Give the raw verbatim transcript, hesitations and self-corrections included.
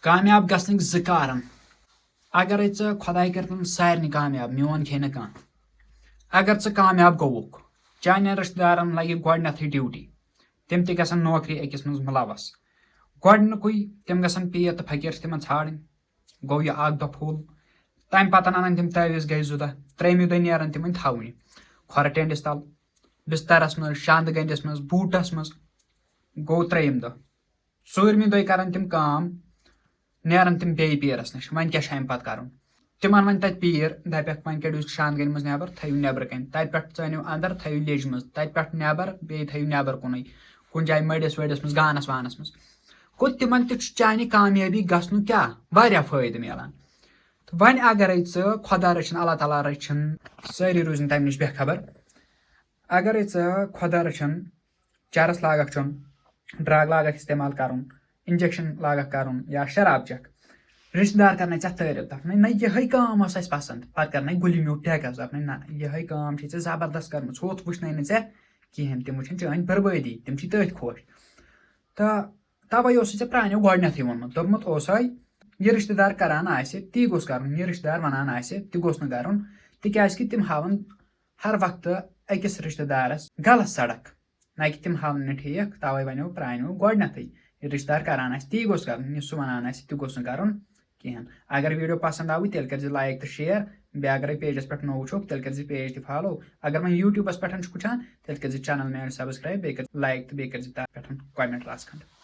کامیاب گژھنٕکۍ زٕ کارن۔ اگرے ژٕ، خۄداے کٔرتن سارنٕے کامیاب، میون کھیٚیہِ نہٕ کانٛہہ۔ اگر ژٕ کامیاب گوٚوُکھ، چانٮ۪ن رشتہٕ دارن لگہِ گۄڈٕنیتھٕے ڈیوٹی۔ تِم تہِ گژھن نوکری أکِس منٛز مُلوث۔ گۄڈٕنیُکُے تِم گژھن پیٖر تہٕ فقیٖر تِمن ژھانڈٕنۍ۔ گوٚو یہِ اکھ دۄہ پھوٚل۔ تمہِ پتہٕ انن تِم تعویٖذ گٔے زٕ دۄہ۔ ترٛیٚیمہِ دۄہ نیرن تِم وۄنۍ تھاوٕنہِ کھۄرٕ ٹینڈِس تل، بسترس منٛز، شاندٕ گٔنڈِس منٛز، بوٗٹس منٛز۔ گوٚو ترٛیٚیِم دۄہ۔ ژوٗرمہِ دۄہہِ کرن تِم کٲم، نیرن تِم بیٚیہِ پیٖرس نِش۔ وۄنۍ کیٛاہ چھُ اَمہِ پتہٕ کرُن؟ تِمن وۄنۍ تتہِ پیٖر، دپٮ۪کھ، وۄنۍ کٔڑِو شاندٕ گٔنڈِ منٛز نٮ۪بر، تھٲیِو نٮ۪برٕ کنہِ۔ تتہِ پٮ۪ٹھ ژٲنِو اندر، تھٲیِو لیٚجہِ منٛز۔ تتہِ پٮ۪ٹھ نٮ۪بر، بیٚیہِ تھٲیِو نٮ۪بر کُنُے، کُنہِ جایہِ مٔڈِس ؤڈِس منٛز، گانس وانس منٛز۔ گوٚو تِمن تہِ چھُ چانہِ کامیٲبی گژھنُک کیٛاہ واریاہ فٲیدٕ میلان۔ تہٕ وۄنۍ اگرے ژٕ خۄدا رٔچھِن، اللہ تعالیٰ رٔچھِن، سٲری روٗزِن تمہِ نِش بے خبر۔ اگرے ژٕ خۄدا رٔچھِن چرس لاگکھ چیوٚن، ڈرگ لاگکھ استعمال کرُن، انجیکشن لاگکھ کرُن یا شراب چکھ، رشتہٕ دار کرنَے ژےٚ تعریف، دپنَے، نہ، یِہے کٲم ٲس اَسہِ پسند۔ پتہٕ کرنَے گُلہِ میوٗٹھ ٹیکس، دپنَے، نہ، یِہے کٲم چھے ژےٚ زبردست کٔرمٕژ، ہُتھ وٕچھنَے نہٕ ژےٚ کِہینۍ، تِم وٕچھن چٲنۍ بربٲدی، تِم چھِ تٔتھۍ خۄش۔ تہٕ توے اوسُے ژےٚ پرانیو گۄڈٕنیتھٕے ووٚنمُت، دوٚپمُت اوسے، یہِ رشتہٕ دار کران آسہِ، تی گوٚژھ کرُن، یہِ رشتہٕ دار ونان آسہِ، تہِ گوٚژھ نہٕ کرُن، تِکیازِ کہِ تِم ہاون ہر وقتہٕ أکِس رشتہٕ دارس غلط سڑک، نہ کہِ تِم ہاون نہٕ ٹھیک۔ توے ونیو پرانیو گۄڈٕنیتھٕے، یہِ رشتہٕ دار کران آسہِ، تی گوٚژھ کرُن، یہِ سُہ ونان آسہِ، تہِ گوٚژھ نہٕ کرُن کِہینۍ۔ اگر ویڈیو پسند آوٕ، تیٚلہِ کٔرزِ لایک تہٕ شیئر۔ بیٚیہِ اگرے پیجس پٮ۪ٹھ نوٚو چھُکھ، تیٚلہِ کٔرزِ پیج تہِ فالو۔ اگر وۄنۍ یوٗٹیوٗبس پٮ۪ٹھ چھُکھ وٕچھان، تیٚلہِ کٔرزِ چینل میٲنۍ سبسکرایب، بیٚیہِ کٔرزِ لایک تہٕ بیٚیہِ کٔرزِ تتھ پٮ۪ٹھ کمنٹ رژھ کھنڈ۔